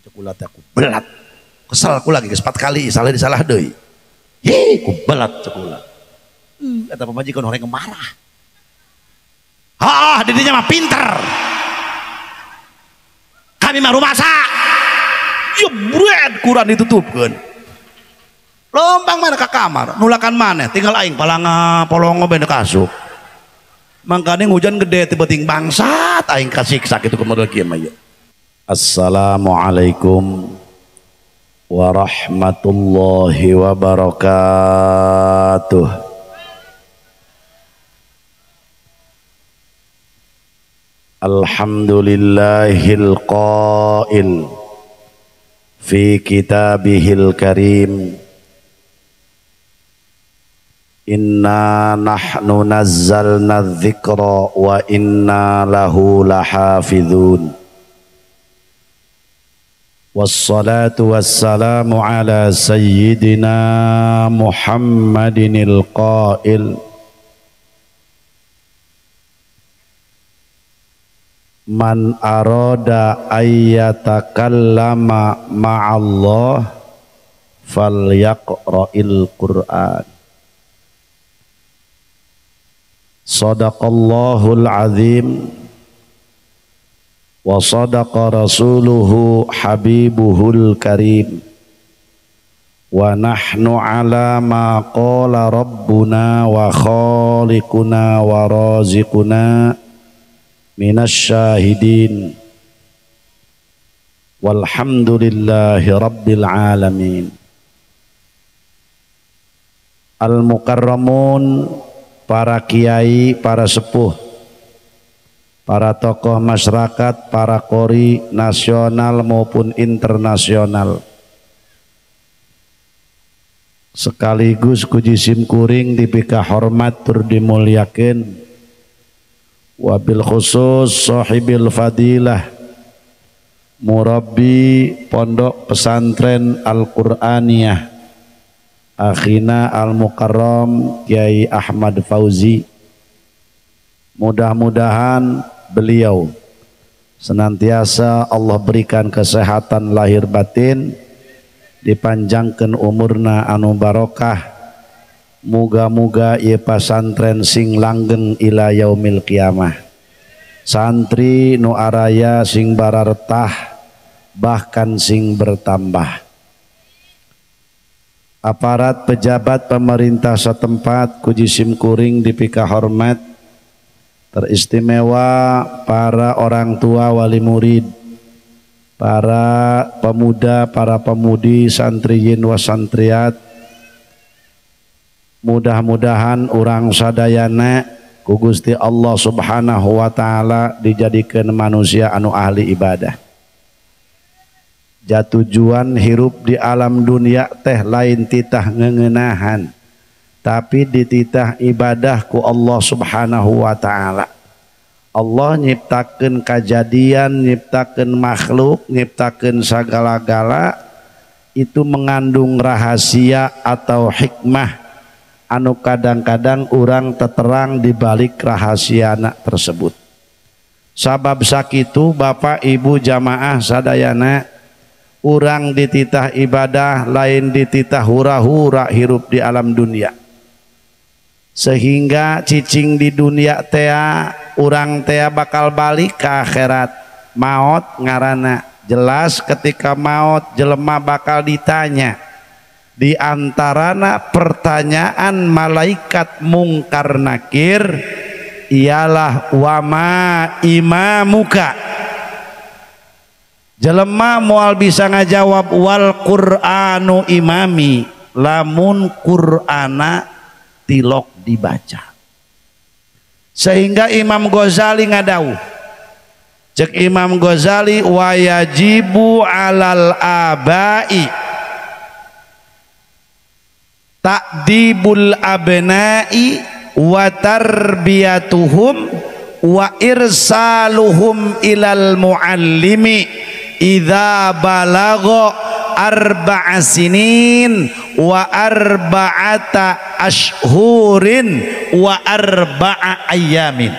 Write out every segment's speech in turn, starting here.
Cek kula teh aku belat. Kesel aku lagi geus 4 kali salah disalah deui. Hi, ku belat cek kula. Eta pamajikan horeng marah. Ah, didinya mah pinter. Kami mah rumasa. Jebret Quran ditutupkeun. Lompang mana ke kamar, nulakan mana, tinggal aing palanga polongo benda kasup. Mangkane hujan gede tiba-tiba bangsat aing kasiksa kitu ke model kieu mah ieu. Assalamualaikum warahmatullahi wabarakatuh. Alhamdulillahil qail fi kitabihil karim. Inna nahnu nazzalna dzikra wa inna lahu lahafizun. Wassalatu wassalamu ala sayyidina Muhammadinil qail. Man arada ayyatakallama ma'allah falyaqra'il Qur'an. Sadaqallahul azim wa sadaqa rasuluhu habibuhul karim. Wa nahnu ala ma qala rabbuna wa khaliquna wa raziquna minasyahidin. Walhamdulillahi rabbil alamin. Al-mukarramun, para kiai, para sepuh, para tokoh masyarakat, para kori nasional maupun internasional, sekaligus kuji simkuring dipika hormat tur dimuliakeun, wabil khusus sahibil fadilah murabbi pondok pesantren Al-Qur'aniyah akhina al-mukarram Kiai Ahmad Fauzi. Mudah-mudahan beliau senantiasa Allah berikan kesehatan lahir batin, dipanjangkan umurna anu barokah, muga-muga ieu pasantren sing langgeng ila yaumil kiamah, santri nu araya sing bararetah bahkan sing bertambah. Aparat pejabat pemerintah setempat kuji simkuring dipika hormat, teristimewa para orang tua wali murid, para pemuda, para pemudi, santriyin wa santriat. Mudah-mudahan urang sadayana ku Gusti Allah Subhanahu wa taala dijadikan manusia anu ahli ibadah. Jatujuan hirup di alam dunia teh lain titah ngengenahan, tapi dititah ibadah ku Allah Subhanahu wa taala. Allah nyiptakeun kajadian, nyiptakeun makhluk, nyiptakeun sagala-gala itu mengandung rahasia atau hikmah anu kadang-kadang urang teterang di balik rahasiana tersebut. Sabab sakitu Bapak Ibu jamaah sadayana, urang dititah ibadah lain dititah hura-hura hirup di alam dunia, sehingga cicing di dunia tea urang tea bakal balik ke akhirat. Maot ngarana jelas, ketika maot jelema bakal ditanya. Di antarana pertanyaan malaikat mungkar nakir ialah wama imamuka. Jelema moal bisa ngajawab wal Qur'anu imami lamun Qur'ana tilok dibaca. Sehingga Imam Ghazali ngadauh, cek Imam Ghazali wayajibu alal abai ta'dibul abna'i wa tarbiyatuhum wa irsaluhum ilal muallimi idza balagha arba'a sinin wa arba'ata ashhurin wa arba'a ayyamin.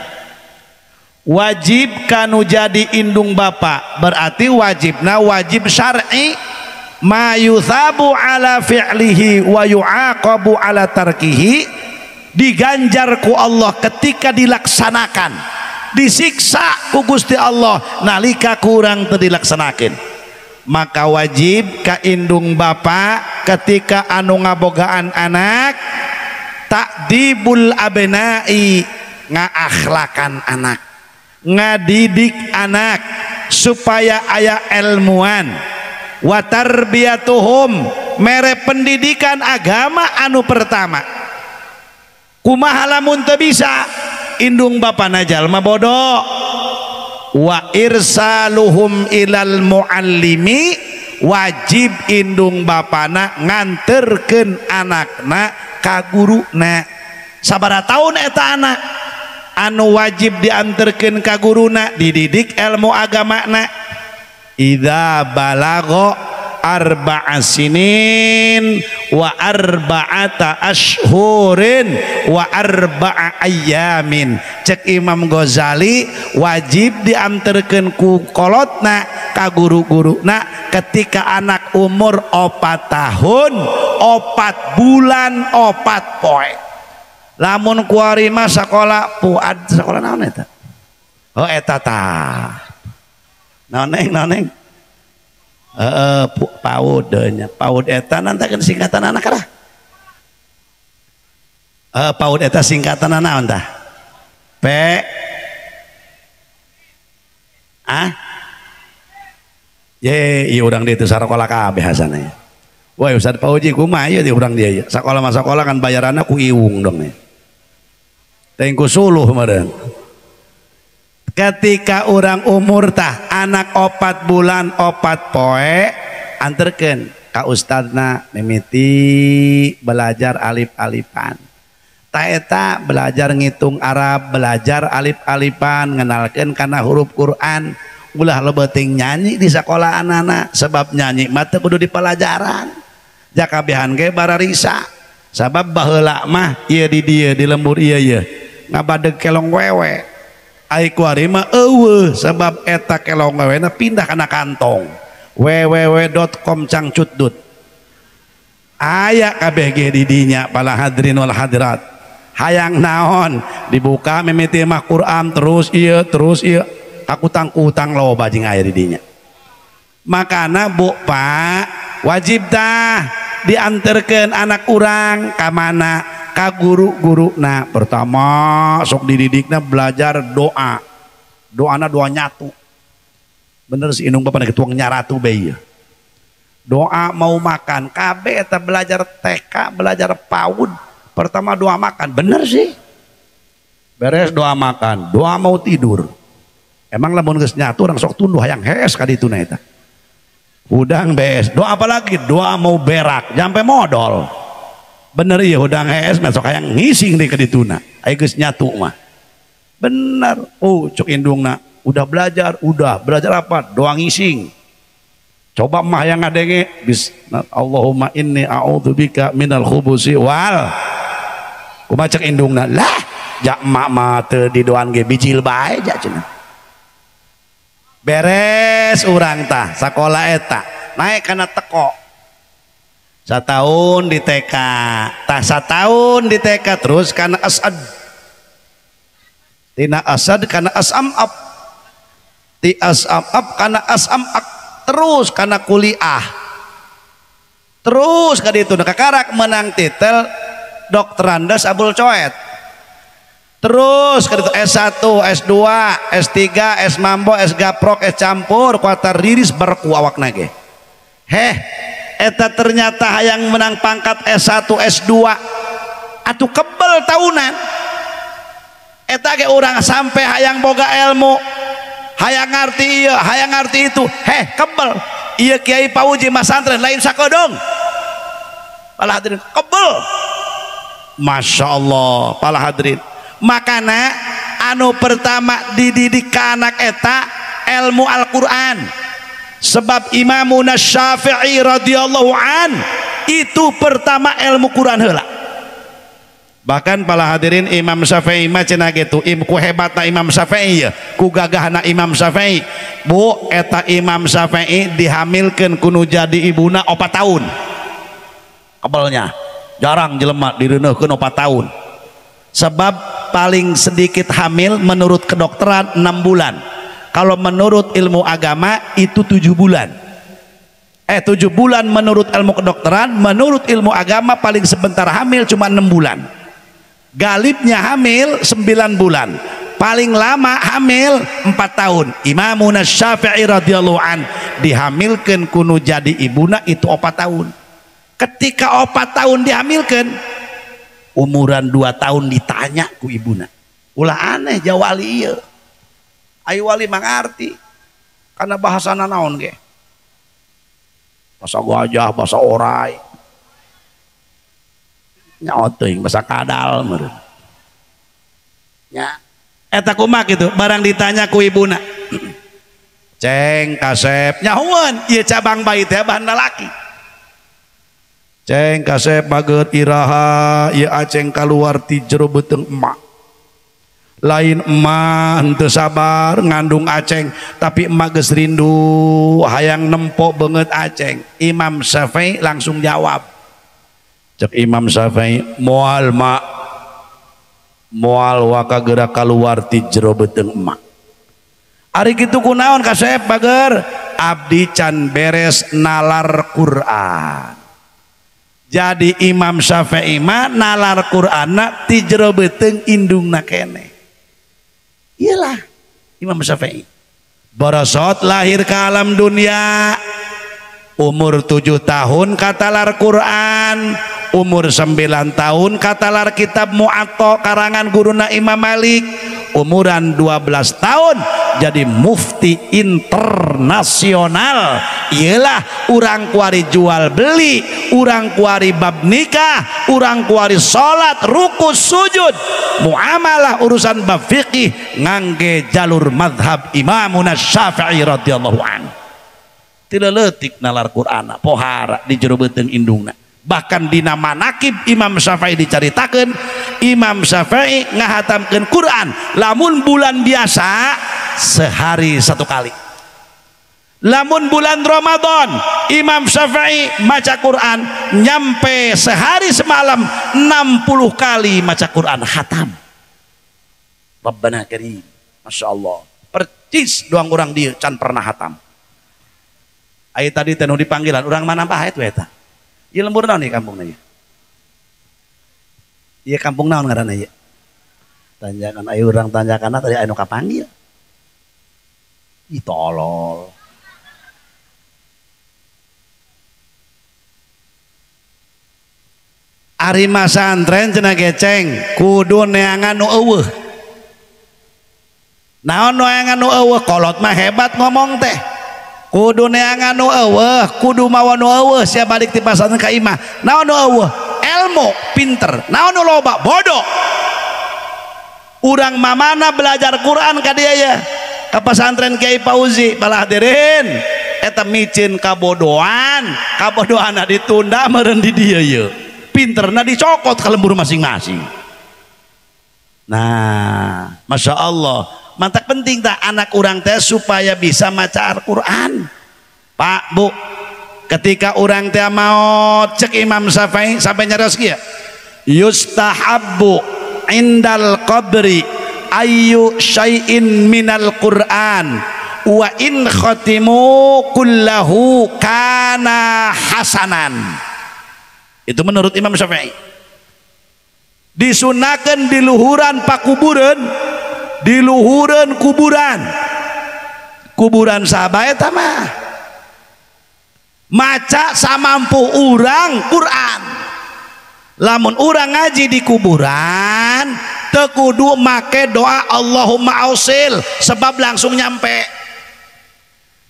Wajib kanu jadi indung bapa berarti wajibna wajib syar'i, ma yuthabu ala fi'lihi wa yu'aqabu ala tarkihi, diganjar ku Allah ketika dilaksanakan, disiksa ku Gusti Allah nalika kurang teu dilaksanakeun. Maka wajib ka indung bapa ketika anu ngabogaan anak takdibul abnai, ngaakhlakan anak, ngadidik anak supaya aya ilmuan, wa tarbiyatuhum, mere pendidikan agama anu pertama. Kumaha lamun teu bisa indung bapana jalma bodoh, wa irsaluhum ilal muallimi, wajib indung bapana nganterkeun anakna ka guruna. Sabaraha taun eta anak anu wajib dianterkeun ka guruna, dididik ilmu agamana. Idza balagha arba'a sinin wa arba'ata ashhurin wa arba'a ayyamin. Cek Imam Ghazali wajib dianterkeun ku kolotna ka guru-guruna ketika anak umur 4 tahun 4 bulan 4 poe. Lamun kuari mah sakola puad, sakola naon eta? Oh eta tah. Naon neng naon neng? Heeh, PAUD nya. PAUD eta nanti kan singkatan anak lah. PAUD eta singkatan naon tah? P A Ye, ieu urang dieu teu sakola kabeh hasana. Woi Ustaz Pauji kumaha ieu di urang dieu? Sakola mah sakola kan bayaranna ku iwung dong nih. Tengku suluh meureun. Ketika orang umur tah anak 4 bulan 4 poe anterkeun ka ustadna mimiti belajar alif-alifan. Tah eta belajar ngitung Arab, belajar alif-alifan, ngenalkeun kana huruf Quran. Ulah leubeting nyanyi di sekolah anak-anak, sebab nyanyi mah teu kudu dipelajaran. Jakabehan ge bararisa. Sabab baheula mah ieu di dieu di lembur ieu ieu ngabadeg kelong wewe. Ai kuari mah eueuh sebab eta kelong wewena pindah kana kantong. www.com cangcutdut. Aya kabeh ge di dinya para hadirin wal hadirat. Hayang naon dibuka mimiti mah Quran terus ieu kakutang-kutang loba jeung aya di dinya. Makana Bu Pak wajib tah diantarkan anak urang ka mana ka guru-guruna. Pertama sok dididikna belajar doa, doana doa nyatu. Bener si indung bapak tuang nyaratu bae. Doa mau makan kabeh eta belajar TK, belajar PAUD. Pertama doa makan, bener sih. Beres doa makan, doa mau tidur. Emang lamun geus nyatu urang sok tunduh hayang hees ka dituna eta. Udang bees, doa apa lagi? Doa mau berak, sampai modal. Bener iya udang hees masuk hayang ngising di kedituna. Ayo geus nyatu mah. Bener. Oh, cuk indungna, udah belajar apa? Doa ngising. Coba mah yang ngadenge bis Allahumma inni a'udzubika minal khubusi wal. Kumaha cek indungna? Lah, jak mak mah teu didoan ge bijil bae jak cenah. Beres urang tah sakola eta naik kana teko setahun di TK tah setahun di TK terus kana asad tina asad kana asam ab ti asam ab kana asam ak terus kana kuliah terus ka ditu kakarak menang titel doktorandes Abul Coet. Terus ke S1, S2, S3, S mambo, S gaprok, S campur, kuatar riris berku awakna ge. Heh, eta ternyata hayang menang pangkat S1, S2. Atuh kebel tahunan. Eta ge urang sampai hayang boga ilmu, hayang ngarti ieu, hayang ngarti itu. Heh, kebel. Ieu Kiai Pauji masantren lain sakodong. Pala hadirin, kebel. Masya Allah, pala hadirin. Makana anu pertama dididik ka anak eta ilmu Al-Qur'an. Sebab Imamuna Syafi'i radhiyallahu an itu pertama ilmu Quran heula. Bahkan para hadirin Imam Syafi'i mah cenah kitu, ku hebatna Imam Syafi'i ya, ku gagahna Imam Syafi'i. Bu, eta Imam Syafi'i dihamilkeun ku nu jadi ibuna 4 tahun. Kebelnya, jarang jelema direuneuhkeun 4 tahun. Sebab paling sedikit hamil menurut kedokteran 6 bulan. Kalau menurut ilmu agama itu 7 bulan. 7 bulan menurut ilmu kedokteran, menurut ilmu agama paling sebentar hamil cuma 6 bulan. Galibnya hamil 9 bulan, paling lama hamil 4 tahun. Imamuna Syafi'i radhiyallahu an dihamilkan kuno jadi ibuna itu 4 tahun. Ketika 4 tahun dihamilkan, umuran 2 tahun ditanya ku ibuna. Ulah aneh jawali ieu. Ayo wali mangarti karena bahasana naon ge? Bahasa gajah, bahasa orai. Nyawa teuing bahasa kadal meureun. Nya eta kumaha kitu barang ditanya ku ibuna. Ceng kasep nyahueun ieu cabang bayi teh bahan lalaki. Ceng kasep bageut iraha ieu aceng kaluar ti jero beuteung emak. Lain emak henteu sabar ngandung aceng tapi emak geus rindu hayang nempo beungeut aceng. Imam Syafi'i langsung jawab. Cek Imam Syafi'i moal mak, moal waka geura kaluar ti jero beuteung emak. Ari kitu kunaon kasep bager? Abdi can beres nalar Quran. Jadi Imam Syafi'i mah nalar Quranna ti jero beuteung indungna keneh. Iyalah Imam Syafi'i. Borosot lahir ke alam dunia, umur 7 tahun katalar Quran, umur 9 tahun katalar kitab Mu'atta karangan guruna Imam Malik, umuran 12 tahun jadi mufti internasional. Iyalah urang kuari jual beli, urang kuari bab nikah, urang kuari salat, ruku, sujud, muamalah, urusan bab fikih ngangge jalur madhab Imamuna Syafi'i radhiyallahu anhu. Tidak leutik nalar Qur'ana pohara di jero beuteung indungna. Bahkan dina manakib Imam Syafi'i dicaritakeun, Imam Syafi'i ngahatamkeun Quran lamun bulan biasa sehari 1 kali. Lamun bulan Ramadan Imam Syafi'i maca Quran nyampe sehari semalam 60 kali maca Quran khatam. Rabbana karim, Masya Allah. Percis doang orang dia can pernah khatam. Ayo tadi teh nu dipanggilan urang mana bae tuh eta. Ieu lembur naon ieu kampungna ieu? Ieu kampung naon ngaranna ieu? Tanjakan ayo urang tanjakan tadi anu kapanggil. Ih tolol. Ari masantren cenah geceng kudu neangan nu eueuh. Naon neangan nu eueuh? Kolot mah hebat ngomong teh. Kudu neangan nu eueuh, kudu mawa nu eueuh sia balik ti pasantren ka imah. Naon nu eueuh? Ilmu, pinter. Naon nu loba? Bodoh. Urang mamana belajar Quran ka dieu ya. Ka pasantren Kiai Fauzi, balah hadirin. Eta micin kabodohan, kabodohanna ditunda meureun di dieu ye. Pinterna dicokot ka lembur masing-masing. Nah, Masya Allah. Mantak penting tak anak urang teh supaya bisa maca Al-Quran. Pak, Bu, ketika urang teh mau cek Imam Syafi'i sampai nyarios kieu, yustahabbu indal qabri ayu syai'in minal Quran wa in khatimu kullahu kana hasanan. Itu menurut Imam Syafi'i. Disunahkan di luhuran pakuburan, di luhuran kuburan, kuburan sahabat eta mah maca samampu urang Quran. Lamun urang ngaji di kuburan teu kudu make doa Allahumma ausil sebab langsung nyampe.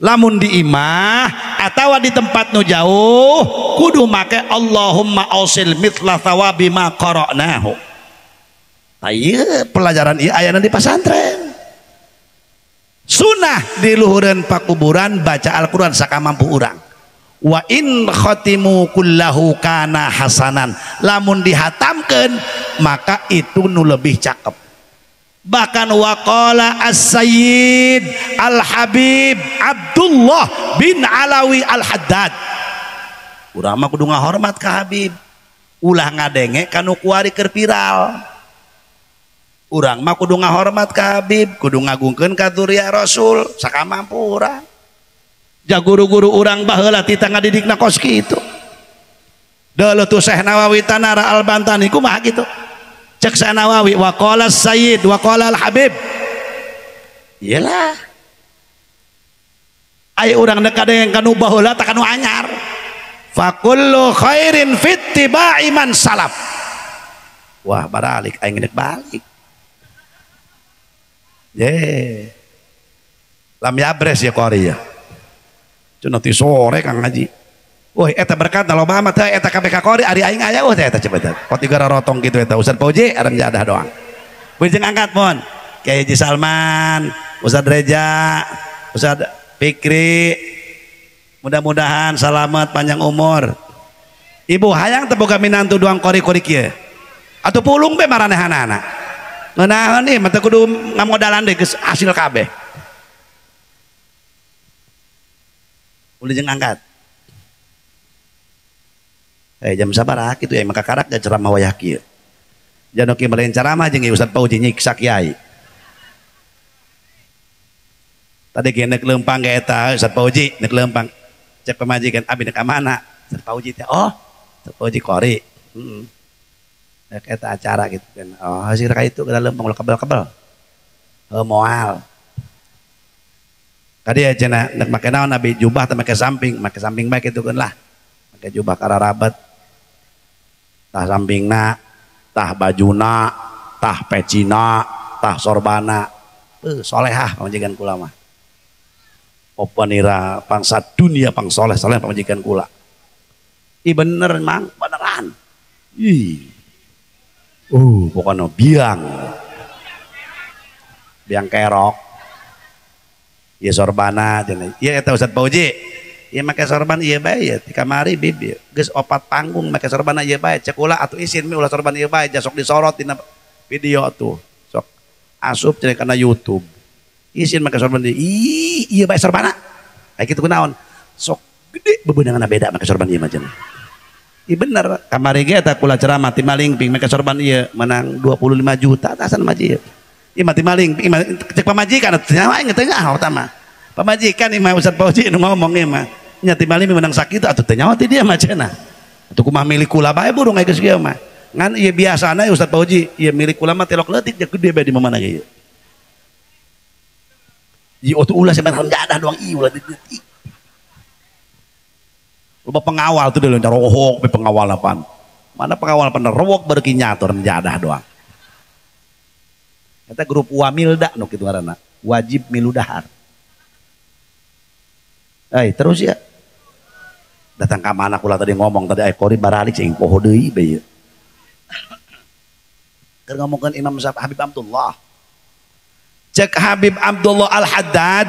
Lamun di imah atawa di tempat nu jauh kudu make Allahumma ausil mithla thawabi ma qara'nahu. Ieu pelajaran ieu ayana di pasantren. Sunah di luhureun pakuburan baca Al-Qur'an sakamampu urang. Wa in khatimu kullahu kana hasanan, lamun dihatamkeun maka itu nu lebih cakep. Bahkan waqala as-sayyid al-habib Abdullah bin Alawi al-Haddad, urang mah kudu ngahormat ka Habib, ulah ngadenge kanu kuari keur viral. Urang mah kudu ngahormat ka Habib, kudu ngagungkeun ka dzurriyyah Rasul sakamampu urang. Ja guru-guru urang baheula ti ngadidikna kos kitu. Deuleuh tuh Syekh Nawawi Tanara Al-Bantani kumaha kitu. Cek Syekh Nawawi waqala sayyid waqala al-habib. Iyalah. Aya urang deuk kadenge kanu baheula tak kanu anyar. Fa kullu khairin fittiba'i man salaf. Wah, baralik aing geus balik. Ye. Lam yabres ya qori ya. Cenah ti sore Kang Haji. Woi eta berkat loba amat teh eta kabeh ka qori ari aing aya eueuh teh eta cepet. Pot tiga rotong kitu eta Ustaz Fauzi arang jadah doang. Wilujeng angkat mohon. Kiai Haji Salman, Ustaz Reja, Ustaz Fikri. Mudah-mudahan selamat panjang umur. Ibu hayang teu boga minantu doang kori-kori kieu. Atuh pulung be maranehanana. Ngeunaheun ieu mah teu kudu ngamodalan deui geus hasil kabeh. Wilujeng angkat. Jam sabaraha kitu ya maka karak da ceramah wayah kieu. Jano kieu meureun ceramah jeung Ustaz Fauzi nyiksa kiai. Tadi kieu nek leumpang ge eta Ustaz Fauzi nek leumpang. Cek pamajikan abi nek ka mana? Ustaz Fauzi teh oh, Ustaz Fauzi qori. Heeh. Nek eta acara gitu kan. Oh, hasil ka itu kada leumpang ulah kebel-kebel. Heuh moal. Tadi ya cenah nek make naon abi jubah teh make samping bae kitu keun lah. Make jubah kararabat. Tah sampingna, tah bajuna, tah pecina, tah sorbana. Solehah pamajikan kula mah. Opanira pangsa dunia pang soleh-soleh pamajikan kula. Ih bener mang, beneran. Ih. Pokoknya biang. Biang kerok. Ieu sorbana cenah. Ieu eta Ustaz Fauzi. Ieu make sorban ieu bae ya ti kamari bib ieu. Geus opat panggung make sorbana ieu bae. Cek ulah atuh isin mi ulah sorban ieu bae ja sok disorot dina video tuh. Sok asup cenah kana YouTube. Isin make sorban ieu. Ih, ieu bae sorbana. Aya kitu kunaon? Sok gede bebeunanganna beda make sorban ieu mah cenah. Ih bener, kamari ge eta kula ceramah ti Malingping make sorban ieu menang 25 juta atasan mah ieu. Ieu mah ti Malingping, cek pamajikan atuh nyawa aing teh nyaho tah mah. Pamajikan ieu mah Ustaz Fauzi nu ngomong ieu mah. Nya ti Malingping menang sakitu atuh teh nyawa ti dia mah cenah. Atuh kumaha milik kula bae burung aya geus kieu mah. Ngan ieu biasana Ustaz Fauzi, ieu milik kula mah tilok leutik jeung gede bae di mana ge ieu. Ieu atuh ulah sampean jadah doang ieu ulah. Loba pengawal tuh dulu rohok be pengawal apaan. Mana pengawal pan rewok berki nyatur jadah doang. Eta grup Wamilda nu kitu ngaranna, wajib milu dahar. Terus ya. Datang ka mana kula tadi ngomong tadi aya qori baralik cing poho deui bae ieu. Keur ngomongkeun Imam Habib Abdullah. Cek Habib Abdullah Al-Haddad.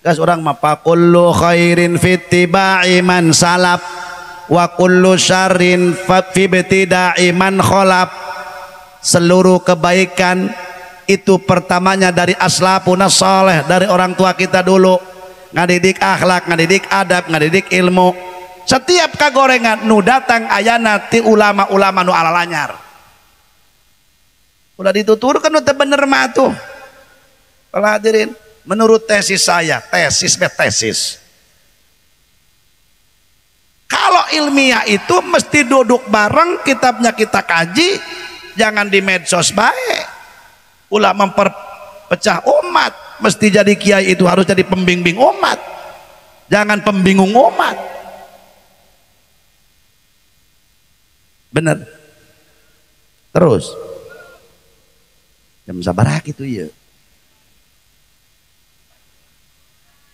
Gas urang mah kullu khairin fittiba'i man salaf wa kullu syarrin fi ibtida'i man khalaf. Seluruh kebaikan itu pertamanya dari aslafuna saleh, dari orang tua kita dulu, ngadidik akhlak, ngadidik adab, ngadidik ilmu. Setiap kagorengan nu datang ayana ti ulama-ulama nu alalanyar. Udah dituturkan nu teu bener mah tuh. Kalau hadirin, menurut tesis saya, tesis be tesis. Kalau ilmiah itu mesti duduk bareng, kitabnya kita kaji, jangan di medsos baik. Ulah memperpecah umat, mesti jadi kiai itu harus jadi pembimbing umat. Jangan pembingung umat. Bener. Terus. Jam sabaraha kitu ieu?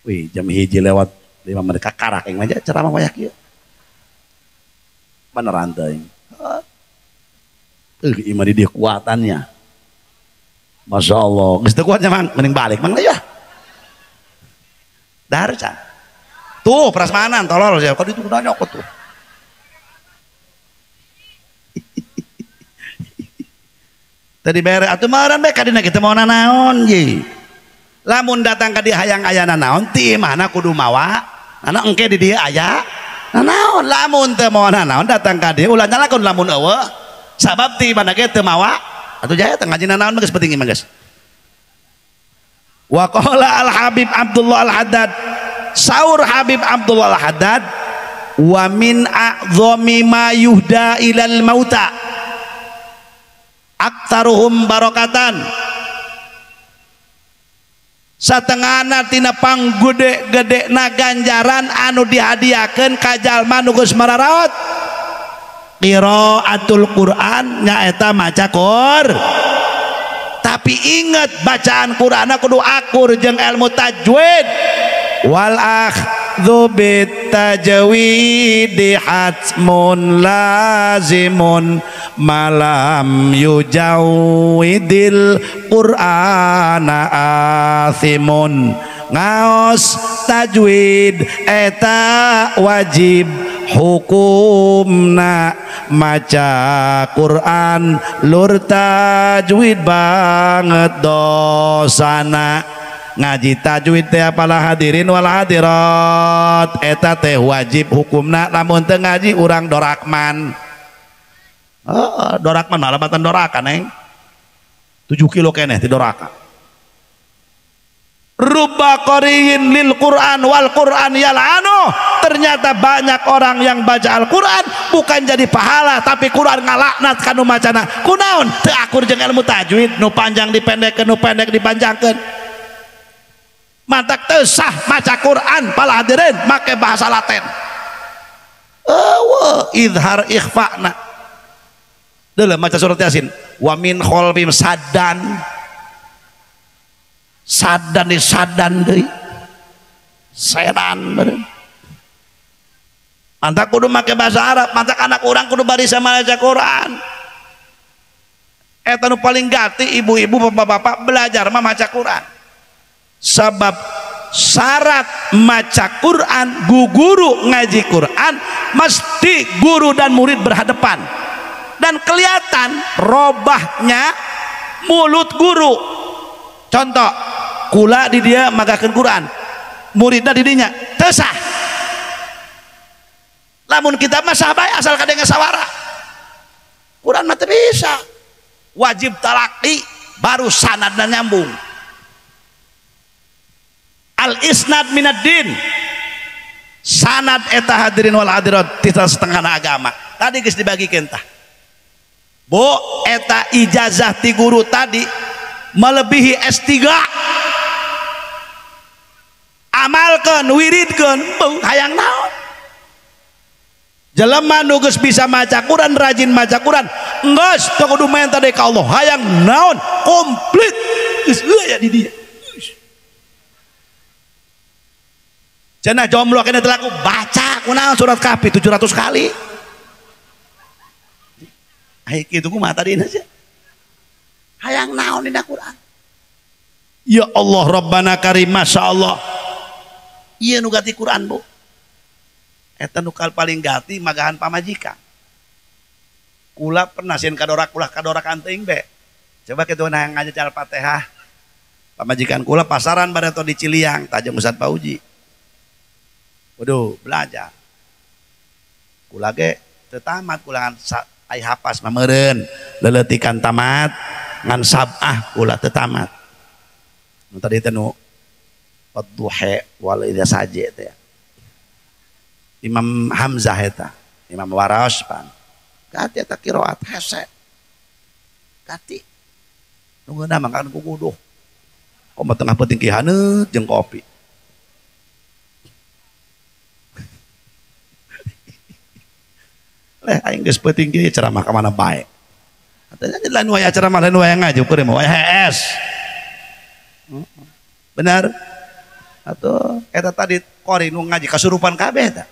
Wih, jam 1:05 kakarak yang aja ceramah wayah kieu. Beneran teuing. Ieu mah di dieu kuatannya. Masya Allah, geus teu kuatnya mang, mending balik mang ya. Dahar can. Tuh prasmanan tolol ya, kok itu udah nyokot tuh. Tadi bere atuh meureun bae kadina kita mau nanaon ye. Lamun datang ka dieu hayang aya nanaon ti imahna kudu mawa, nana engke di dieu aya nanaon. Lamun teu mawa nanaon datang ka dieu ulah nyalakeun lamun eueuh. Sabab ti imahna ge teu mawa, atuh jaya teh ngaji nanaon mah geus penting mah geus. Wa qala Al Habib Abdullah Al Haddad, saur Habib Abdullah Al Haddad, wa min a'zami ma yuhda ilal mauta aktsaruhum barokatan. Satengahna tina panggede-gedena ganjaran anu dihadiahkeun ka jalma nu geus mararaot qiraatul Quran nyaeta maca Quran. Tapi ingat bacaan Quranna kudu akur jeung ilmu tajwid. Wal akhdhu bit tajwidi hatmun lazimun malam yujawidil Qur'ana athimun. Ngaos tajwid eta wajib hukumna, maca Quran lur tajwid banget dosana. Ngaji tajwid teh apalah hadirin wal hadirat eta teh wajib hukumna, lamun teu ngaji urang dorakman. Oh, dorakman malah batan doraka neng 7 kilo keneh ti doraka. Rubba qari'in lil Quran wal Quran yal'anu. Ternyata banyak orang yang baca Al-Quran bukan jadi pahala, tapi Quran ngalaknat kanu macana. Kunaon teu akur jeung ilmu tajwid, nu panjang dipendekkeun, nu pendek dipanjangkeun. Mantak teu sah maca Quran pala hadirin make bahasa Latin. Eueuh izhar ikhfa'na. Deuleu maca surat Yasin, wa min kholbim sadan. Sadan di sadan deui. Sedan beureum. Mantak kudu make bahasa Arab, mantak anak urang kudu bari sama maca Quran. Eta nu paling gati ibu-ibu bapak-bapak belajar mah maca Quran. Sebab syarat maca Quran, guru ngaji Quran mesti guru dan murid berhadapan dan kelihatan robahnya mulut guru. Contoh, kula di dia magakeun Quran, muridna di dinya teu sah. Lamun kita mah sah bae asal kadenge sawara. Quran mah teu bisa, wajib talaqi baru sanadna nyambung. Al isnad minad din, sanad eta hadirin wal hadirat tita setengah agama tadi geus dibagikeun tah. Bu eta ijazah ti guru tadi melebihi S3. Amalkeun, wiridkeun, hayang naon. Jelema nu geus bisa maca Quran, rajin maca Quran, geus teu kudu menta deui ka Allah, hayang naon komplit geus eueuh di dieu. Cenah jomblo kena telaku baca kunaon surat Kahfi 700 kali. Ai kitu kumaha tadina sia. Hayang naon dina Quran. Ya Allah Rabbana Karim, masyaallah. Ieu nu gati Quran, Bu. Eta nu paling gati magahan pamajikan. Kula pernah sieun kadorak ulah kadorakan teuing be. Coba kitu hayang ngaji Al-Fatihah. Pamajikan kula pasaran bareto di Ciliang, tajeng Ustaz Pauji. Waduh, belajar. Kula ge teu tamat kula ngan ai hapas mah meureun, leuleutikan tamat ngan sabah kula teu tamat. Nu tadi teh nu wadduha wal idza saje teh. Imam Hamzah eta, Imam Waras pan. Gati eta qiraat hese. Gati. Nu ngeunah mah kan kukuduh. Komo tengah peuting ki haneut jeung kopi. Leh aing geus peuting kieu ceramah ka mana bae. Katanya lain waya ceramah lain waya ngaji ukur mah waya HS. Benar? Atau eta tadi qori nu ngaji kasurupan kabeh eta.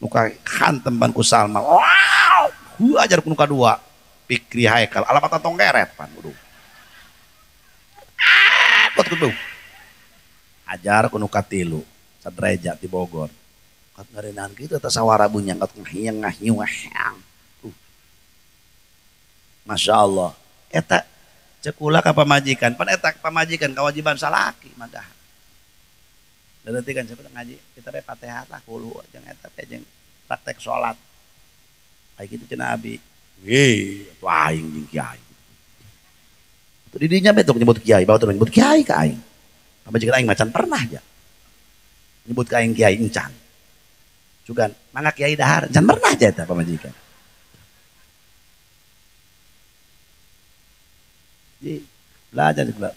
Nu ka hantem ban ku Salma. Wow, ajar ku nu kadua. Pikri Haikal alamat tong geret pan kudu. Ah, kudu. Ajar ku nu katilu. Saderajat di Bogor. Kat ngareunaan kitu eta sawara bunyang kat ngahiang ngahiung ngahiang. Masya Allah. Eta cek kula ka pamajikan, pan eta pamajikan kewajiban salaki madah. Berarti kan siapa ngaji kita be Fatihah lah kulu jeung eta teh jeung praktek salat. Kayak gitu cenah abi. Wih, atuh aing jeung kiai. Atuh di dinya be tok nyebut kiai, bawa nyebut kiai ka aing. Pamajikan aing macan pernah ja. Nyebut ka aing kiai encan. Sugan, mangga kiai dahar, encan pernah ja eta pamajikan. Jadi belajar juga.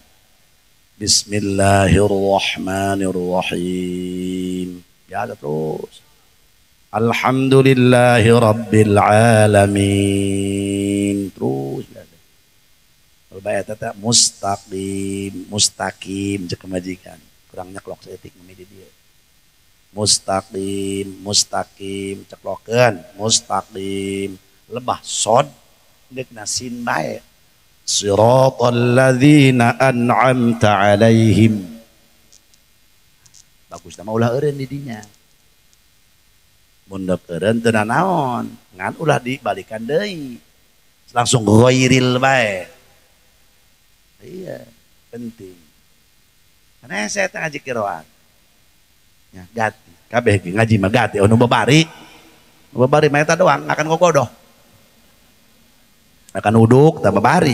Bismillahirrahmanirrahim. Ya terus. Alhamdulillahi rabbil alamin. Terus belajar. Kalau bayar tata mustaqim, mustaqim cek kemajikan. Kurang nyeklok seetik memilih dia. Mustaqim, mustaqim ceklokeun, mustaqim. Lebah sod deuk nasin bae. Siratal ladzina an'amta alaihim. Bagus nama ulah eureun di dinya. Mun dek eureun teu nanaon, ngan ulah dibalikan deui. Langsung ghairil bae. Iya, penting. Karena saya teh ngaji qiraat. Ya, gati. Kabeh ge ngaji mah gati nu babari. Nu babari mah eta doang akan gogodoh. Akan uduk tambah bari.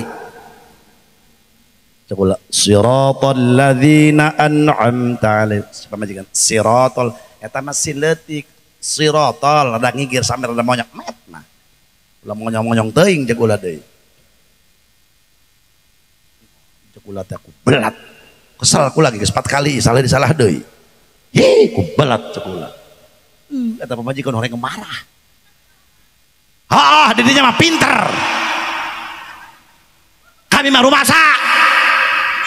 Cekula siratal ladzina an'amta alaihim. Pamajikan siratal eta mah sin leutik. Siratal rada ngigir sampe rada monyok met mah. Ulah monyong-monyong teuing cek ulah deui. Cek ulah teh ku belat. Kesel ku lagi geus 4 kali salah disalah deui. Ye ku belat cek ulah. Eta pamajikan horeng marah. Haah didinya mah pinter. Kami mah rumasa.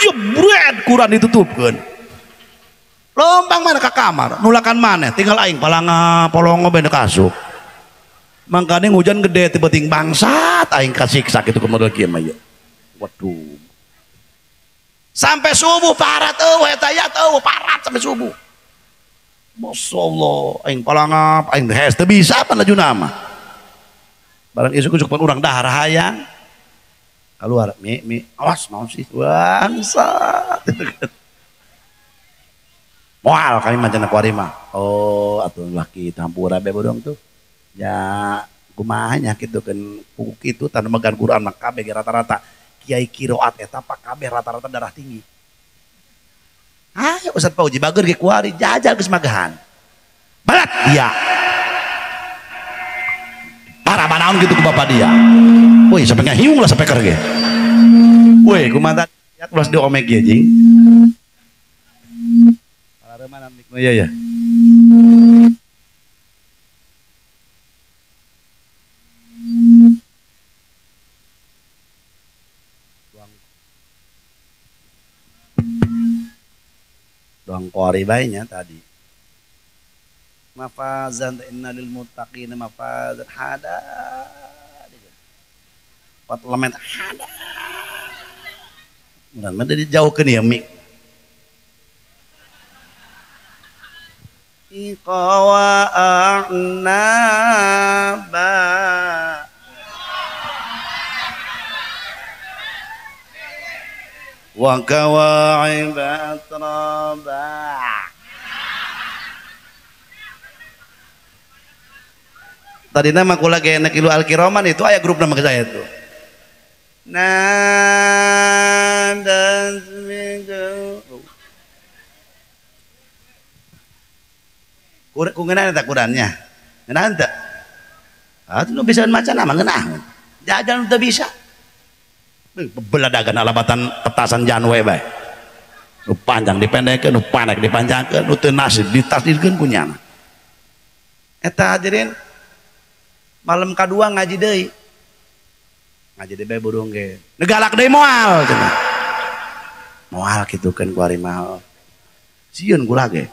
Jebret Quran ditutupkeun. Lompang mana ke kamar, nulakan mana, tinggal aing palanga polongo bene kasup. Mangkane hujan gede tiba-tiba bangsat aing kasiksa kitu kumaha kieu mah ieu. Waduh. Sampai subuh parat eueuh eta ya eueuh parat sampai subuh. Masyaallah aing palanga aing hes teu bisa pan lajuna mah. Barang isuk-isuk pan urang dahar hayang. Keluar mi mi awas naon sih bangsat. Moal kami mancana kuari mah. Oh atuh laki tampura be bodong tuh. Ya kumaha nya kitu kan buku kitu tanda megan Quran mah kabeh rata-rata kiai qiraat eta pak kabeh rata-rata darah tinggi. Ayo Ustaz Fauzi bager ge kuari jajal geus magahan. Balat dia. Parah manaon gitu ku bapak dia. Woi sampai ngahiung lah sampai kerge. Woi kumaha ya ulas di omek ge jing. Mana mik ya ya. Doang kori bae nya tadi. Mafazan inna lil muttaqina mafazan hada. Pat lemet hada. Mudah mah dijauhkeun ya mik. Iqwa a'naba wa kawa'iba atraba. Tadi nama kula ge enak ilu al-kiroman itu aya grup nama saya itu. Ku ngeunah eta Qurannya. Ngeunah teu? Ah, nu bisa maca nama ngeunah. Jajan teu bisa. Beladagan alabatan petasan janwe bae. Nu panjang dipendekkeun, nu pendek dipanjangkeun, nu teu nasib ditasdirkeun ku nyana. Eta hadirin malam kadua ngaji deui. Ngaji deui bae burung ge. Negalak deui moal cenah. Moal kitukeun ku ari mah. Sieun kula ge.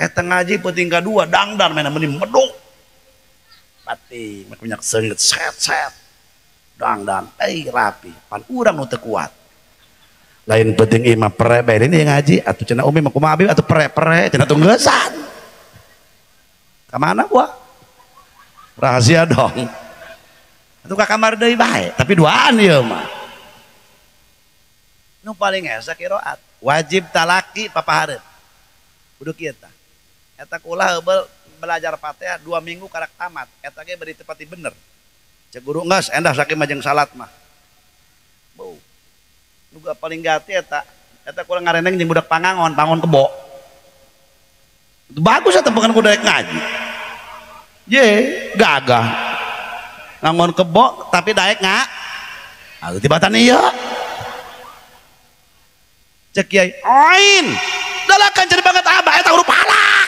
Eta ngaji peuting kadua dangdan mena meuni meduk. Pati minyak seungeut set set. Dangdan euy rapi pan urang nu teu kuat. Lain penting imah pere bae ini yang ngaji atuh cenah umi mah kumaha abi atuh pere-pere cenah tunggesan. Ka mana gua? Rahasia dong. Atuh ka kamar deui bae, tapi duaan ieu mah. Nu paling hese qiraat, wajib talaki papahareup. Kudu kieu tah. Eta kula heubeul belajar Fatihah 2 minggu karak tamat, eta ge beri tepati bener. Cek guru geus endah sakieu mah jeung salat mah. Bau. Nu paling gati eta, eta kula ngareneng jeung budak pangangon, pangon kebo. Bagus eta bukan kudu daek ngaji. Ye, gagah. Ngangon kebo tapi daek nga. Ah tibatan ieu. Cek kiai, ain. Dalakan jadi banget abah eta huruf halak.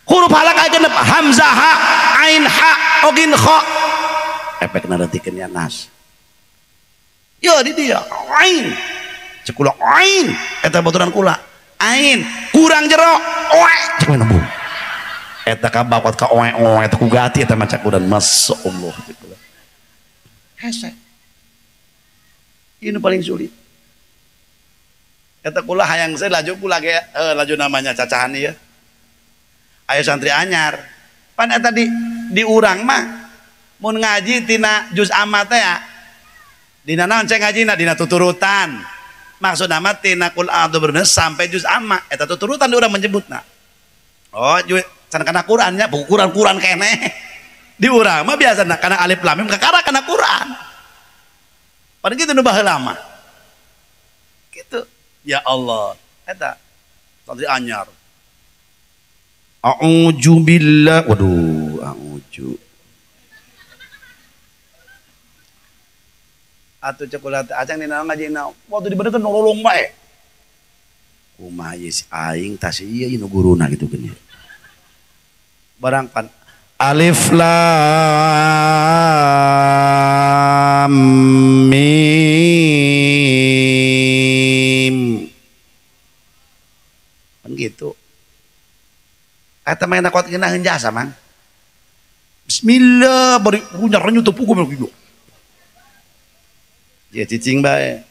Huruf halak aya genep hamzah ha, ain ha, ogin kha. Efekna leutikkeun ya nas. Yo di dia ain. Cek kula ain, eta baturan kula. Ain kurang jero, oe cek mana bu. Eta ka bakot ka oe oe eta ku gati eta maca Quran masyaallah cek kula. Hese. Ini paling sulit. Eta kula hayang saya laju kula ge laju namanya cacahan ieu. Aya santri anyar. Pan eta di urang mah mun ngaji tina juz amma teh ya. Dina naon cek ngajina dina tuturutan. Maksudna mah tina qul a'udzu birabbil sampai juz amma eta tuturutan di urang menyebutna. Oh, can kana Qur'annya, buku Qur'an keneh. Di urang mah biasana kana alif lam mim kakara kana Qur'an. Pan kitu nu baheula mah. Kitu. Ya Allah, eta santri anyar. A'udzu billah, waduh, a'udzu. Atuh cek kula teh acang dina ngaji na, waktu dibenerkeun nololong bae. Kumaha ieu si aing tah si ieu nu guruna kitu geuning. Barang pan alif lam mim. Kan gitu. Eta mah enak kuat ngeunaheun jasa mang. Bismillah bari punya renyu teu puguh gitu. Ya cicing bae.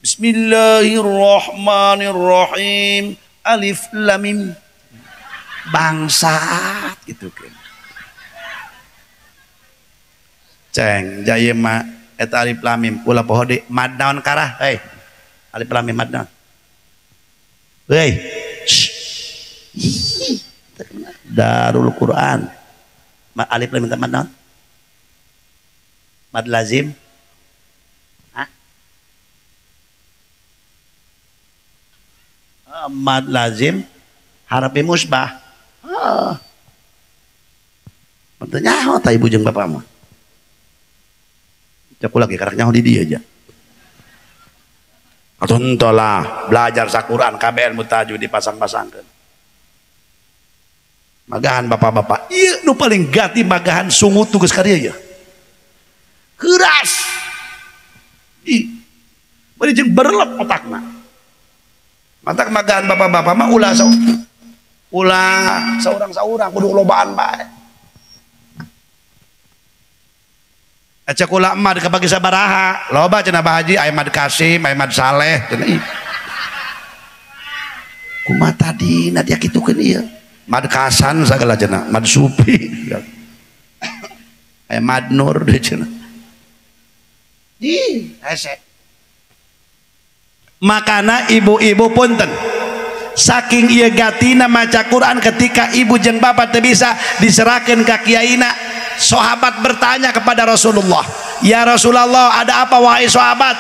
Bismillahirrahmanirrahim. Alif lam mim. Bangsat gitu kan. Ceng jaya ma eta alif lam mim ulah poho deui mad naon karah hei. Alif lam mim mad naon. Hei. Darul Quran. Alif lam mim mad naon? Mad lazim. Hah? Mad lazim harafi musbah. Oh. Penting nyaho ta ibu jeung bapak mah. Cek lagi karak nyaho di dia aja. Contohlah belajar sakuran kabeh ilmu tajwid dipasang-pasangkeun. Magahan bapak-bapak, ieu nu paling gati magahan sungut tugas karya ya. Keras. Ih. Bari jeung berlep otakna. Matak magahan bapak-bapak mah ulah ulah saurang-saurang kudu lobaan bae. Cek kula mah dikabagi sabaraha, loba cenah Bah Haji, aya Mad Kasim, aya Mad Saleh cenah ih. Kumaha tadina dia kitukeun ieu? Mad Kasan sagala cenah, Mad Supi. Aya Mad Nur deui cenah. Ih, hese. Makana ibu-ibu punten. Saking ieu gatina maca Quran ketika ibu jeung bapak teu bisa diserahkeun ka kiaina. Sahabat bertanya kepada Rasulullah, ya Rasulullah, ada apa wahai sahabat?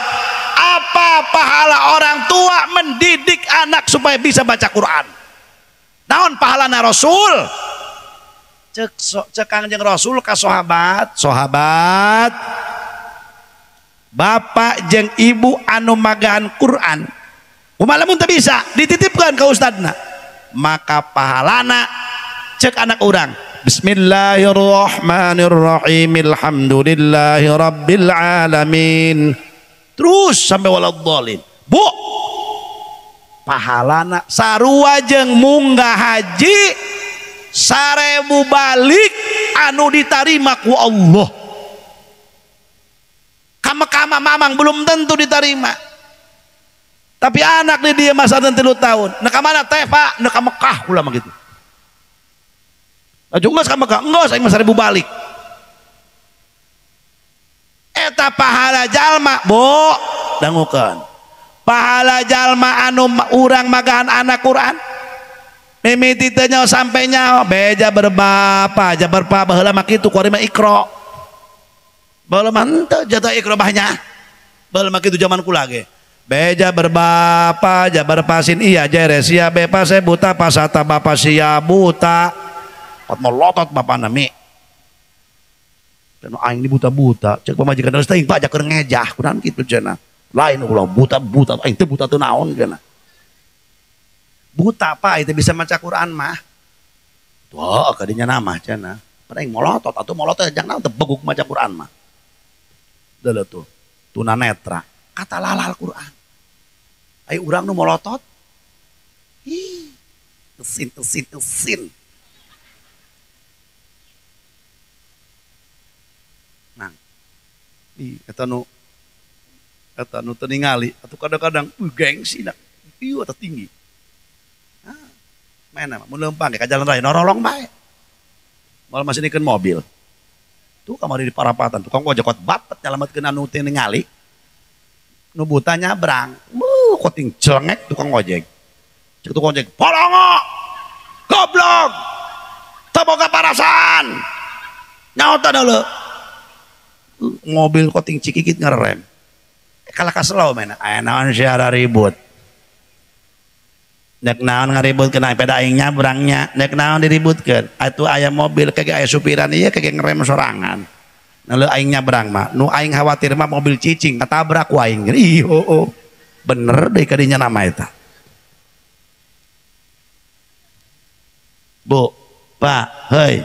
Apa pahala orang tua mendidik anak supaya bisa baca Quran? Naon pahalana Rasul? Cek Kangjeng Rasul ka sahabat, sahabat, bapak jeung ibu anu magahan Quran, kumaha lamun teu bisa dititipkan ke ustadna, maka pahalana cek anak urang. Bismillahirrahmanirrahim, alhamdulillahi rabbil alamin, terus sampai waladhdallin. Bu, pahalana sarua jeung munggah haji 1000 balik anu ditarima ku Allah. Ka Mekah mah mamang belum tentu diterima. Tapi anak di dia masa 3 tahun. Nek ka mana teh Pak? Nek ka Mekah kula mah gitu. Aju geus ka Mekah, geus aing mah 1000 balik. Eta pahala jalma, Bu, dangukeun. Pahala jalma anu urang magahan anak Quran. Mimiti teu nyaho sampai nyaho, beja berbapa, ja berpa baheula mah kitu kuari mah Iqra. Baheula mah henteu jatuh Iqra bahnya. Baheula mah kitu zaman kula ge. Beja berbapa, ja berpasin iya jeresia bepa se buta pasata bapa sia buta. Kot molotot bapana mi. Dan aing ini buta-buta, cek pamajikan terus teuing Pak keur ngejah, kunaon kitu cenah. Lain ulah buta-buta, aing teh buta teu naon cenah. Buta Pak, itu bisa maca Quran mah. Tuh, kadinya nama cenah. Pada aing molotot atuh molotot jangan naon teu beguk maca Quran mah. Deuleu tuh, tunanetra, kata lala Al-Quran. Ayo urang nu molotot. Ih, esin esin esin. Nang. Ih, eta nu teu ningali atuh kadang-kadang gengsi na. Ieu eta tinggi. Ah, mana mah mun leumpang ka jalan raya norolong bae. Malah masih nikeun mobil. Tuh kamari di parapatan tukang ojek kot bapet nyalametkeun anu teu ningali. Nu buta nyabrang. Koting jelengek tukang ojek. Cek tukang ojek, "Polongo! Goblok! Teu boga parasan!" Nyaota deuleu. Mobil koting cikikit ngerem. Kalah kaselo mana? Aya naon sia ribut. Nek naon ngaributkeun peda aing nyabrangnya, nek naon diributkeun. Atuh aya mobil kage aya supiran ieu kage ngerem sorangan. Nah, aing nyabrang mah, nu aing khawatir mah mobil cicing katabrak ku aing. Ih, oh, oh. Bener deh kadinya nama eta. Bu, Pak, hei.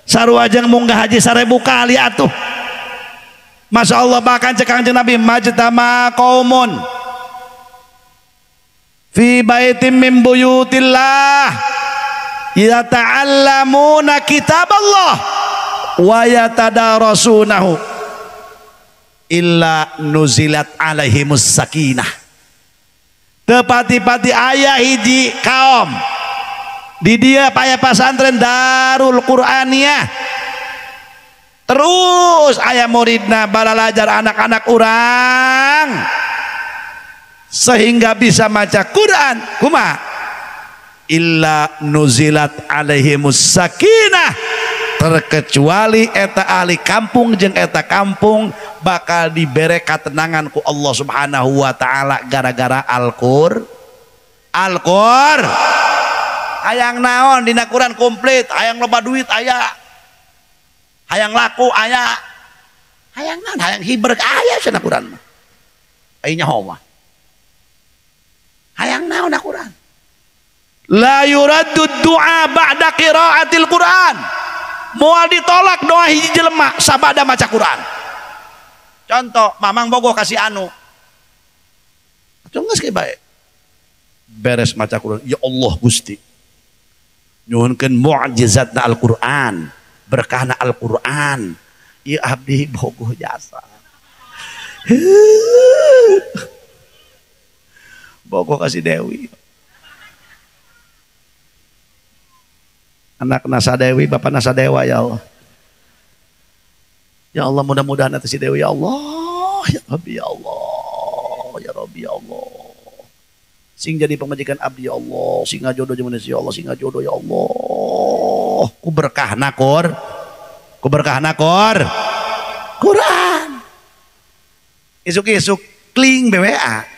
Sarua jeung munggah haji 1000 kali atuh. Masya Allah bahkan cek Kangjeng Nabi majtama qaumun fi baitin min buyutillah yata'allamuna kitaballah wa yatadarasunahu illa nuzilat alaihimus sakinah. Tepati-pati ayah hiji kaum di dia paya pasantren Darul Qur'aniyah terus ayah muridna balalajar anak-anak urang sehingga bisa maca Quran kuma illa nuzilat alaihimus sakinah, terkecuali eta ahli kampung jeung eta kampung bakal dibere katenangan ku Allah Subhanahu wa taala gara-gara Al-Qur. Al-Qur hayang naon dina Quran komplit, hayang loba duit aya, hayang laku aya, hayang naon, hayang hiber aya cenah Quran mah. Aya nyaho mah. Hayang naon Quran. La yuraddu du'a ba'da qira'atil Quran. Moal ditolak doa hiji jelema sabada maca Quran. Contoh, mamang bogoh kasih anu. Atuh geus ge bae. Beres maca Quran, ya Allah Gusti. Nyuhunkeun mukjizatna Al-Qur'an, berkahna Al-Qur'an. Ieu abdi bogoh jasa. Bogoh kasih Dewi. Anak Nasa Dewi, bapak Nasa Dewa ya Allah. Ya Allah mudah-mudahan nanti si Dewi ya Allah, ya Rabbi ya Allah, ya Rabbi ya Allah. Sing jadi pemajikan abdi ya Allah, sing ngajodoh jeung manusia ya Allah, sing ngajodoh ya Allah. Ku berkahna Qur. Ku berkahna Qur. Quran. Isuk-isuk kling BWA.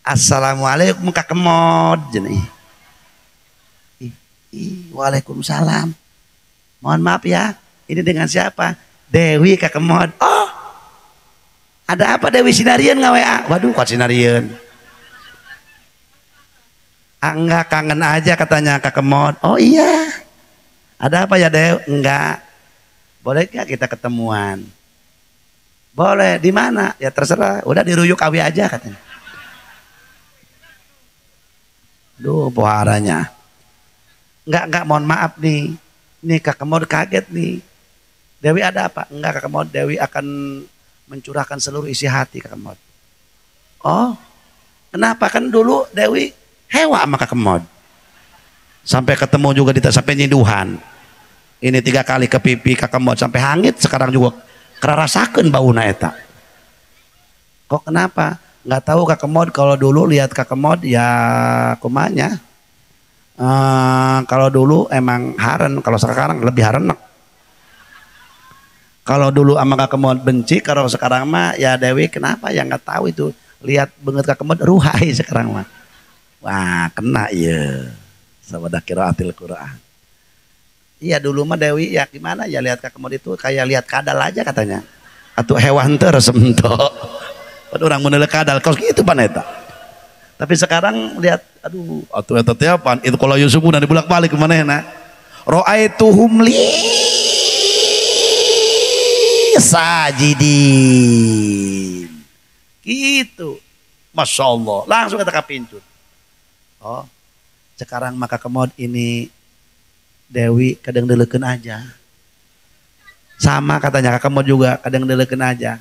Assalamualaikum Kak Kemod jenah. Waalaikumsalam. Mohon maaf ya, ini dengan siapa? Dewi Kak Kemod. Oh, ada apa Dewi Sinarian nggak WA? Waduh, kok Sinarian? Ah, enggak, kangen aja katanya Kak Kemod. Oh iya, ada apa ya Dewi? Enggak. Boleh nggak kita ketemuan? Boleh. Di mana? Ya terserah. Udah diruyuk awi aja katanya. Duh, poharanya. Enggak, mohon maaf nih. Nih Kak Kemod kaget nih. Dewi ada apa? Enggak Kak Kemod, Dewi akan Mencurahkan seluruh isi hati Kak Kemod. Oh, kenapa? Kan dulu Dewi hewa sama Kak Kemod. Sampai ketemu juga di sampai nyinduhan. Ini 3 kali ke pipi Kak Kemod sampai hangit, sekarang juga kerarasakeun bauna eta. Kok kenapa? Nggak tahu Kak Kemod, kalau dulu lihat Kak Kemod ya kumanya. Kalau dulu emang haren, kalau sekarang lebih harenek. Kalau dulu sama Kak Kemod benci, kalau sekarang mah ya Dewi kenapa ya nggak tahu itu. Lihat banget Kak Kemod ruhai sekarang mah. Wah, kena ya. Sabada qiraatil Quran. Iya dulu mah Dewi ya gimana ya lihat Kak Kemod itu kayak lihat kadal aja katanya. Atau hewan tersemtok. Padahal orang menelek kadal kos gitu paneta. Tapi sekarang lihat aduh atuh eta teh apaan? Itu kalau Yusuf udah dibulak-balik kemana enak. Ra'aituhum li sajidin. Gitu. Masya Allah. Langsung kata kapincut. Oh, sekarang maka Kemod ini Dewi kadang deleukeun aja. Sama katanya Kak Kemod juga kadang deleukeun aja.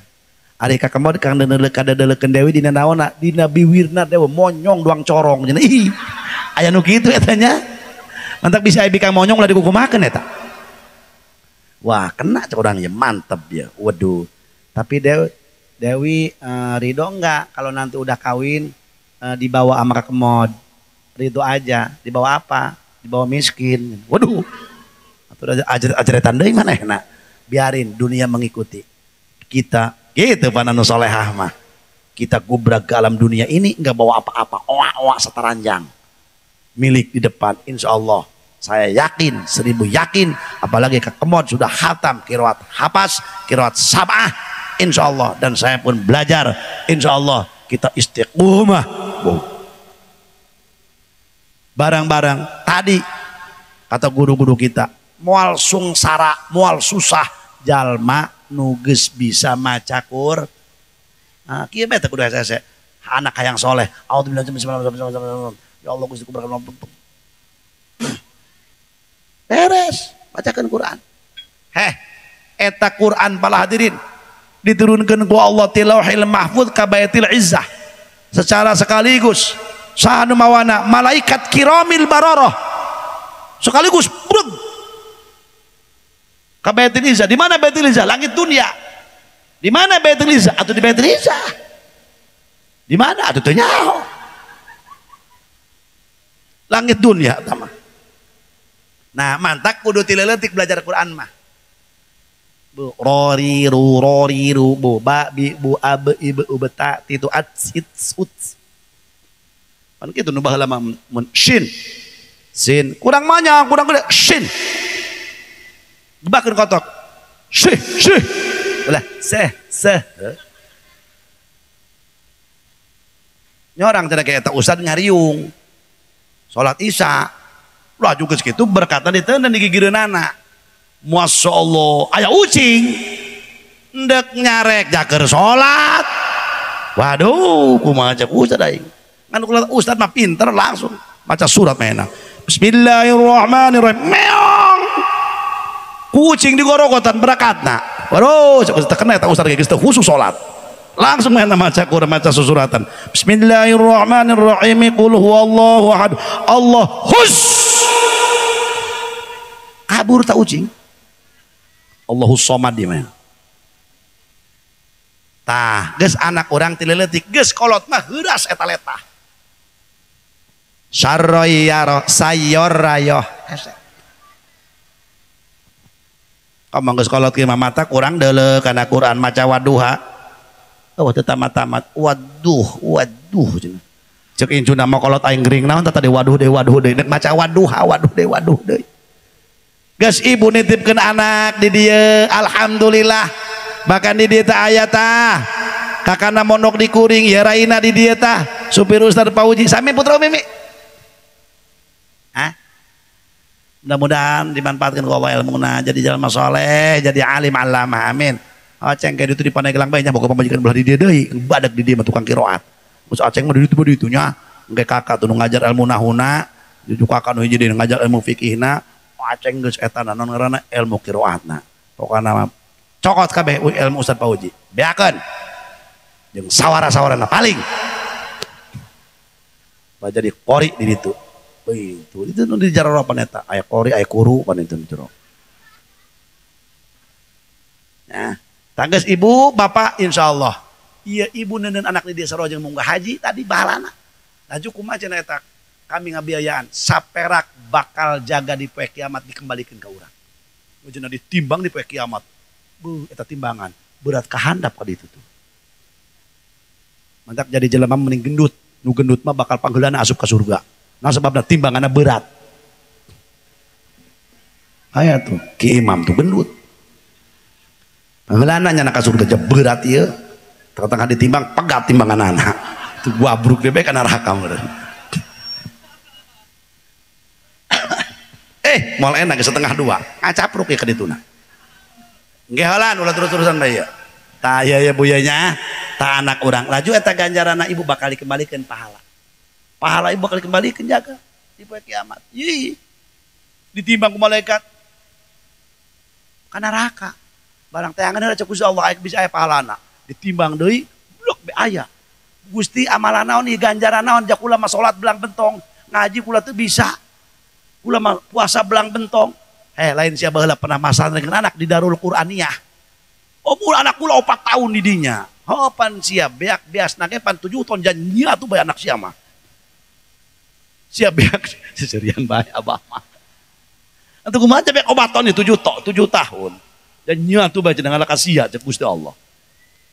Ari Kak Kemod kang deleukeun Dewi dina naonna? Dina biwirna Dewi monyong doang corong. Ih, aya nu kitu eta nya. Mantak bisa aya bikang monyong ulah dikukumakeun eta. Wah, kena cek orang ya, mantep ya. Waduh. Tapi Dewi ridho enggak kalau nanti udah kawin dibawa sama Kak Kemod? Ridho aja. Dibawa apa? Dibawa miskin. Waduh. Atau ajaretan deui mana enak. Biarin dunia mengikuti. Kita gitu pananu solehah mah. Kita gubrak ke alam dunia ini enggak bawa apa-apa. Oak-oak seteranjang. Milik di depan insya Allah. Saya yakin, 1000 yakin, apalagi Kak Kemod sudah khatam qiraat hapas, qiraat sab'ah, insya Allah. Dan saya pun belajar, insya Allah kita istiqomah. Barang-barang tadi kata guru-guru kita, mual sungsara, mual susah, jalma nuges bisa maca Qur. Nah, kieu bae teh kudu hese. Anak hayang soleh, a'udzubillahi. Ya Allah Gusti ku berkat. Beres, bacakan Quran. Heh, eta Quran para hadirin diturunkan ku Allah ti Lauhil Mahfuz ka Baitil Izzah secara sekaligus. Saha nu mawana malaikat kiramil bararah sekaligus breg ka Baitil Izzah. Di mana Baitil Izzah? Langit dunia. Di mana Baitil Izzah? Atau di Baitil Izzah? Di mana? Atuh teu nyaho. Langit dunia tama. Nah, mantak kudu ti leutik belajar Quran mah. Bu roriru roriru bu ba bi bu a be i be u be ta ti tu at sit ut. Pan kitu nu baheula mah mun shin. Sin kurang manya, kurang gede shin. Gebakeun kotok. Sih, sih. Ulah seh, seh. Nyorang cenah ka eta ustad ngariung. Salat Isya. Lah juga segitu berkata diteundeun di gigireunana. Masya Allah, aya ucing ndek nyarek jaker salat. Waduh, kumaha cek ustad aing. Ngan kula ustad mah pinter langsung maca surat mah enak. Bismillahirrahmanirrahim. Meong. Kucing digorogotan berakatna. Waduh, cek ustad kena eta ustad geus teu khusus salat. Langsung main maca Quran, maca susuratan. Bismillahirrahmanirrahim. Qul huwallahu ahad. Allah hus. Kabur tak ucing. Allahus somad di mana. Tah, geus anak orang ti leutik geus kolot mah heuras eta letah. Sarroyaro sayor rayoh. Hese. Kamu geus kolot kieu mah mata kurang deuleu kana Quran maca waduha. Oh teu tamat-tamat. Waduh, waduh cenah. Ceuk incuna mah kolot aing gering naon tah tadi waduh deui waduh deui. Nek maca waduha waduh deui waduh deui. Geus ibu nitipkeun anak di dieu, alhamdulillah. Bahkan di dieu teh aya tah. Kakana mondok di kuring, ya raina di dieu tah. Supir Ustaz Pauji, sami putra Mimi. Hah? Mudah-mudahan dimanfaatkan ku Allah ilmuna, jadi jalma soleh, jadi alim alama, amin. Aceng kayak itu di Pandeglang bae nya boga pamajikan belah di dieu deui, badak di dieu mah tukang qiraat. Geus aceng mah di ditu di nya, engke kakak tuh nu ngajar ilmu nahuna, juju kakak nu hiji deui ngajar ilmu fikihna. Aceng geus eta naon ngaranna ilmu qiraatna. Pokona mah cokot kabeh ilmu Ustaz Pauji. Beakeun. Jeung sawara-sawarana paling. Jadi qori di ditu. Itu nu di jero pan eta, aya qori, aya kuru pan itu di jero. Nah, tangges ibu, bapak insyaallah. Iya ibu nenen anak di desa jeung munggah haji tadi bahalana. Laju kumaha cenah eta? Kami ngabiayaan saperak bakal jaga di poe kiamat dikembalikan ke urang. Cenah ditimbang di poe kiamat. Beuh eta timbangan berat kahandap ka ditu tuh. Mantap jadi jelema mending gendut. Nu gendut mah bakal panggeulana asup ka surga. Nah sebabna timbanganna berat. Aya tuh Ki Imam tuh gendut. Panggeulana nya ka surga berat ieu. Tengah-tengah ditimbang pegat timbangan anak. Tuh gua bruk deh ka neraka meureun. Moal enak 1:30. Ngacapruk ya ka dituna. Nggih heulan ulah terus-terusan bae ieu. Tah ieu ya buyanya, tah anak urang. Laju eta ganjaranna ibu bakal dikembalikan pahala. Pahala ibu bakal dikembalikan jaga di poe kiamat. Ih. Ditimbang ku malaikat. Ka neraka. Barang teangan heula cek Gusti Allah aya bisa aya pahalana. Ditimbang deui, blok be aya. Gusti amalan naon ieu ganjaran naon ja kula mah salat belang bentong, ngaji kula teu bisa. Kula mah puasa belang bentong. Lain sia baheula pernah masalah dengan anak di Darul Qur'aniyah. Umur anak kula 4 tahun di dinya. Pan sia beak beas nage pan 7 ton jannya atuh bae anak sia mah. Sia beak seserian bae abah mah. Atuh kumaha beak obat ton 7 tahun. Jannya atuh bae cenah ngalaka sia cek Gusti Allah.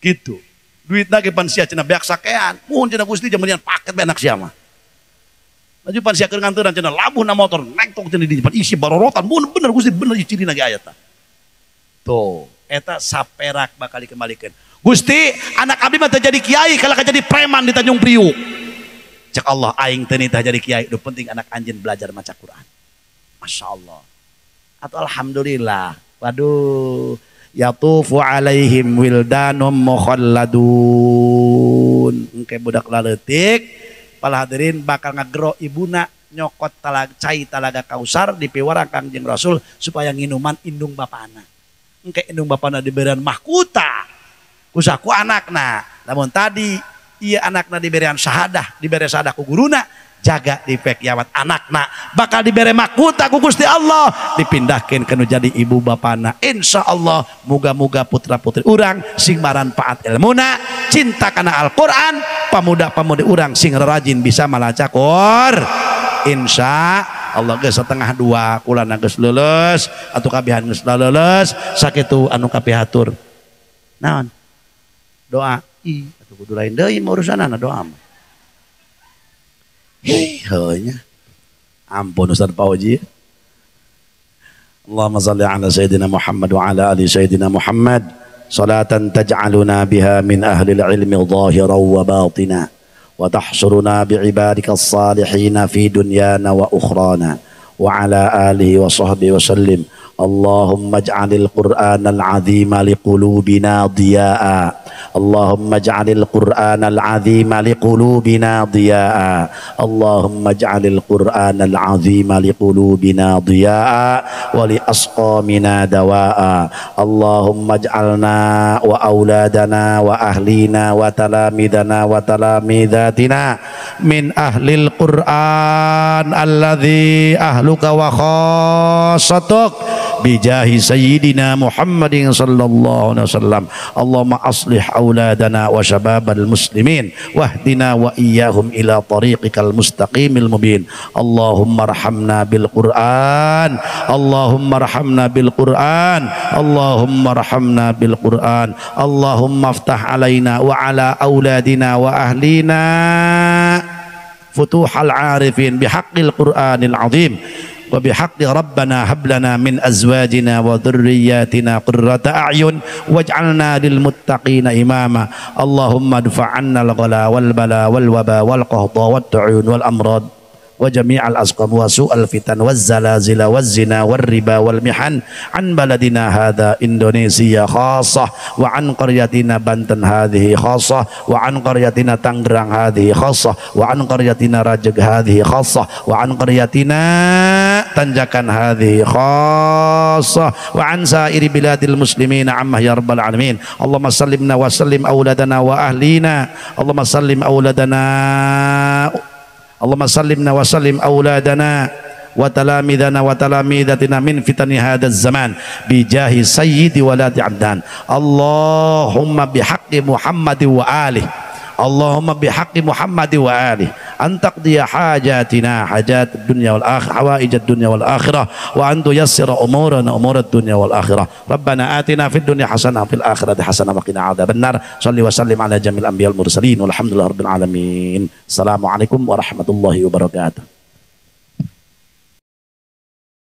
Gitu. Duitna ge pan sia cenah beak sakean. Mun cenah Gusti jamenian paket bae anak sia mah. Laju pan sia keur nganturan cenah labuhna motor nengtok cenah di depan isi barorotan. Mun bener Gusti bener cirina ge aya tah. Tuh, eta saperak bakal dikembalikan. Gusti, anak abdi mah teu jadi kiai kalau jadi preman di Tanjung Priuk. Cek Allah aing teu nitah jadi kiai, nu penting anak anjeun belajar maca Quran. Masya Allah. Atau alhamdulillah. Waduh, yatufu alaihim wildanum mukhalladun. Engke budak laleutik, pala hadirin bakal ngagero ibuna nyokot talag cai talaga kausar dipiwarang Kangjeng Rasul supaya nginuman indung bapana. Engke indung bapana diberian mahkota kusaku anakna. Namun tadi iya anakna diberian syahadah, diberi syahadah ku guruna, jaga di pek kiamat anakna bakal diberi mahkota ku Gusti Allah, dipindahkeun ke nu jadi ibu bapana. Insya Allah muga-muga putra putri urang sing maranfaat ilmuna, cinta kana Al-Qur'an, pemuda-pemudi urang sing rajin bisa malaca Qur. Insya Allah geus 1:30 kulana geus leuleus atuh kabihan geus leuleus sakitu anu kapihatur. Naon? Doa. Ih, atuh kudu lain deui mah urusanana doa mah. Hei, heunya. Ampun Ustaz Pauji. Allahumma salli ala Sayyidina Muhammad wa ala ali Sayyidina Muhammad. Salatan taj'aluna biha min ahli al-ilmi zahiran wa batina. Wa tahsuruna bi'ibadika as-salihina fi dunyana wa ukhrana wa ala alihi wa sahbihi wa sallim. Allahumma ij'alil Qur'anal azima liqulubina diya'a. Allahumma ij'alil Qur'anal azima liqulubina diya'a. Allahumma ij'alil Qur'anal azima liqulubina diya'a wa liasqamina dawa'a. Allahumma ij'alna wa auladana wa ahlina wa talamidana wa talamidatina min ahlil Qur'an alladzi ahluka wa khassatuk bijahi sayyidina Muhammadin sallallahu alaihi wasallam. Allahumma aslih auladana wa syababal muslimin wahdina wa iyyahum ila tariqikal mustaqimil mubin. Allahumma arhamna bil Qur'an, Allahumma arhamna bil Qur'an, Allahumma arhamna bil Qur'an. Allahumma aftah alaina wa ala auladina wa ahlina futuhal arifin bihaqqil Qur'anil azim. Wa bihaqqi rabbana hab lana min azwajina wa dhurriyyatina qurrata a'yun waj'alna lil muttaqina imama. Allahumma adfa' 'anna al-ghala wal bala wal waba wal qahta wat ta'un wal amrad wa jami'al asqam wa su'al fitan waz zalazila waz zina war riba wal mihan an baladina hadha Indonesia khassah wa an qaryatina Banten hadhihi khassah wa an qaryatina Tangerang hadhihi khassah wa an qaryatina Rajeg hadhihi khassah wa an qaryatina Tanjakan hadhihi khassah wa an sairi biladil muslimina ammah ya rabbal alamin. Allahumma sallimna wa sallim auladana wa ahlina. Allahumma sallim auladana, Allahumma sallimna wa sallim auladana wa talamidana wa talamidatina min fitani hadzal zaman bijahi sayyidi waladi abdan. Allahumma bihaqqi Muhammad wa alihi, Allahumma bihaqqi Muhammad wa alihi an taqdiya hajatina hajat dunya wal akhirah, hawaij dunya wal akhirah, wa an tuyassira umurana umurad dunya wal akhirah. Rabbana atina fid dunya hasanah fil akhirati hasanah wa qina adzabannar. Shalli wa sallim ala jamil anbiya wal mursalin walhamdulillahi rabbil alamin. Assalamualaikum warahmatullahi wabarakatuh.